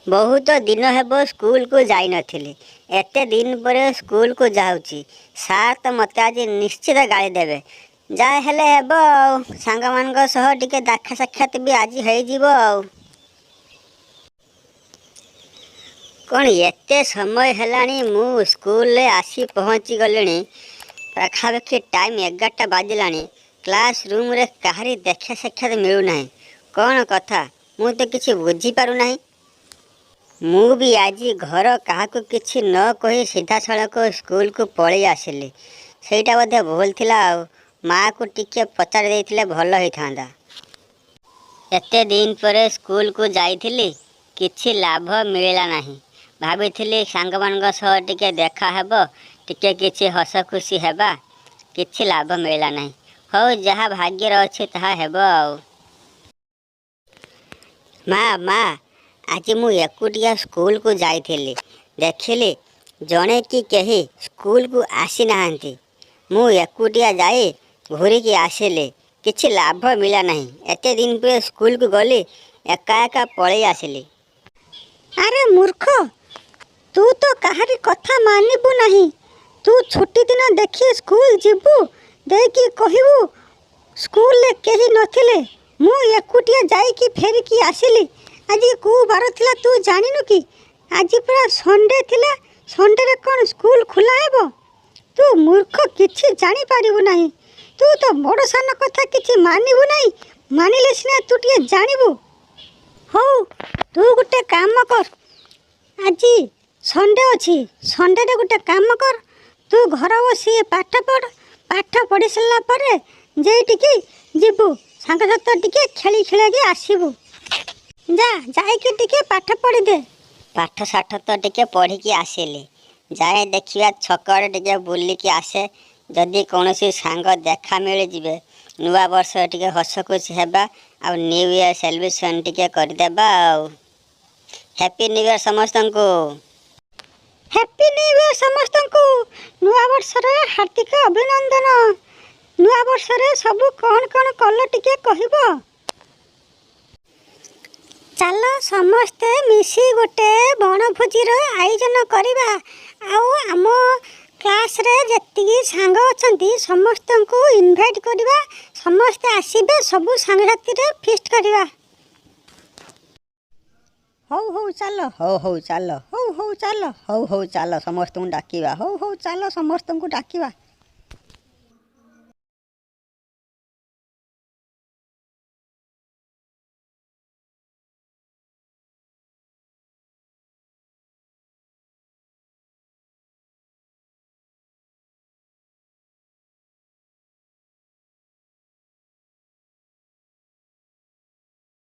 ବହୁତ ଦିନ ହେବ ସ୍କୁଲକୁ ଯାଇନଥିଲି। ଏତେ ଦିନ ପରେ ସ୍କୁଲକୁ ଯାଉଛି। ସାର୍ ତ ମୋତେ ଆଜି ନିଶ୍ଚିତ ଗାଳି ଦେବେ। ଯାହା ହେଲେ ହେବ ଆଉ, ସାଙ୍ଗମାନଙ୍କ ସହ ଟିକେ ଦେଖା ସାକ୍ଷାତ ବି ଆଜି ହେଇଯିବ। ଆଉ କ'ଣ ଏତେ ସମୟ ହେଲାଣି, ମୁଁ ସ୍କୁଲରେ ଆସି ପହଞ୍ଚି ଗଲିଣି। ପାଖାପାଖି ଟାଇମ୍ 11ଟା ବାଜିଲାଣି। କ୍ଲାସ୍ ରୁମ୍ରେ କାହାରି ଦେଖା ସାକ୍ଷାତ ମିଳୁନାହିଁ। କ'ଣ କଥା, ମୁଁ ତ କିଛି ବୁଝିପାରୁନାହିଁ। ମୁଁ ବି ଆଜି ଘର କାହାକୁ କିଛି ନ କହି ସିଧାସଳଖ ସ୍କୁଲକୁ ପଳେଇ ଆସିଲି। ସେଇଟା ବୋଧେ ଭୁଲ ଥିଲା, ଆଉ ମାଆକୁ ଟିକିଏ ପଚାରି ଦେଇଥିଲେ ଭଲ ହେଇଥାନ୍ତା। ଏତେ ଦିନ ପରେ ସ୍କୁଲକୁ ଯାଇଥିଲି, କିଛି ଲାଭ ମିଳିଲା ନାହିଁ। ଭାବିଥିଲି ସାଙ୍ଗମାନଙ୍କ ସହ ଟିକେ ଦେଖା ହେବ, ଟିକେ କିଛି ହସ ଖୁସି ହେବା। କିଛି ଲାଭ ମିଳିଲା ନାହିଁ। ହଉ, ଯାହା ଭାଗ୍ୟରେ ଅଛି ତାହା ହେବ। ଆଉ ମା, ମା, ଆଜି ମୁଁ ଏକୁଟିଆ ସ୍କୁଲକୁ ଯାଇଥିଲି। ଦେଖିଲି ଜଣେ କି କେହି ସ୍କୁଲକୁ ଆସିନାହାନ୍ତି। ମୁଁ ଏକୁଟିଆ ଯାଇ ଘୁରିକି ଆସିଲି। କିଛି ଲାଭ ମିଳିଲା ନାହିଁ। ଏତେ ଦିନ ପରେ ସ୍କୁଲକୁ ଗଲି, ଏକା ଏକା ପଳେଇ ଆସିଲି। ଆରେ ମୂର୍ଖ, ତୁ ତ କାହାରି କଥା ମାନିବୁ ନାହିଁ। ତୁ ଛୁଟି ଦିନ ଦେଖି ସ୍କୁଲ ଯିବୁ, ଦେଇକି କହିବୁ ସ୍କୁଲରେ କେହି ନଥିଲେ, ମୁଁ ଏକୁଟିଆ ଯାଇକି ଫେରିକି ଆସିଲି। ଆଜି କେଉଁ ବାର ଥିଲା ତୁ ଜାଣିନୁ କି? ଆଜି ପରା ସଣ୍ଡେ ଥିଲା। ସଣ୍ଡେରେ କ'ଣ ସ୍କୁଲ ଖୋଲା ହେବ? ତୁ ମୂର୍ଖ, କିଛି ଜାଣିପାରିବୁ ନାହିଁ। ତୁ ତ ବଡ଼ ସାନ କଥା କିଛି ମାନିବୁ ନାହିଁ। ମାନିଲେ ସିନା ତୁ ଟିକେ ଜାଣିବୁ। ହଉ, ତୁ ଗୋଟେ କାମ କର। ଆଜି ସଣ୍ଡେ ଅଛି। ସଣ୍ଡେରେ ଗୋଟେ କାମ କର, ତୁ ଘର ବସି ପାଠ ପଢ଼। ପାଠ ପଢ଼ି ସାରିଲା ପରେ ଯେଇଟିକି ଯିବୁ, ସାଙ୍ଗସାଥି ଟିକେ ଖେଳି ଖେଳିକି ଆସିବୁ। ଯା, ଯାଇକି ଟିକେ ପାଠ ପଢ଼ିଦେ। ପାଠ ସାଠ ତ ଟିକେ ପଢ଼ିକି ଆସିଲି। ଯାଏ ଦେଖିବା, ଛକ ଆଡ଼େ ଟିକେ ବୁଲିକି ଆସେ। ଯଦି କୌଣସି ସାଙ୍ଗ ଦେଖା ମିଳିଯିବେ, ନୂଆ ବର୍ଷ ଟିକେ ହସ ଖୁସି ହେବା ଆଉ ନ୍ୟୁ ଇୟର୍ ସେଲିବ୍ରେସନ୍ ଟିକେ କରିଦେବା। ଆଉ ହ୍ୟାପି ନ୍ୟୁ ଇୟର୍ ସମସ୍ତଙ୍କୁ। ହ୍ୟାପି ନ୍ୟୁ ଇୟର୍ ସମସ୍ତଙ୍କୁ। ନୂଆ ବର୍ଷର ହାର୍ଦ୍ଦିକ ଅଭିନନ୍ଦନ। ନୂଆ ବର୍ଷରେ ସବୁ କ'ଣ କ'ଣ କଲ, ଟିକେ କହିବ? ଚାଲ ସମସ୍ତେ ମିଶି ଗୋଟେ ବଣଭୋଜିର ଆୟୋଜନ କରିବା। ଆଉ ଆମ କ୍ଲାସ୍ରେ ଯେତିକି ସାଙ୍ଗ ଅଛନ୍ତି, ସମସ୍ତଙ୍କୁ ଇନଭାଇଟ୍ କରିବା। ସମସ୍ତେ ଆସିବେ, ସବୁ ସାଙ୍ଗସାଥିରେ ଫିଷ୍ଟ କରିବା। ହଉ ହଉ, ଚାଲ। ହଉ ହଉ, ଚାଲ। ହଉ ହଉ, ଚାଲ। ହଉ ହଉ, ଚାଲ, ସମସ୍ତଙ୍କୁ ଡାକିବା। ହଉ ହଉ, ଚାଲ, ସମସ୍ତଙ୍କୁ ଡାକିବା।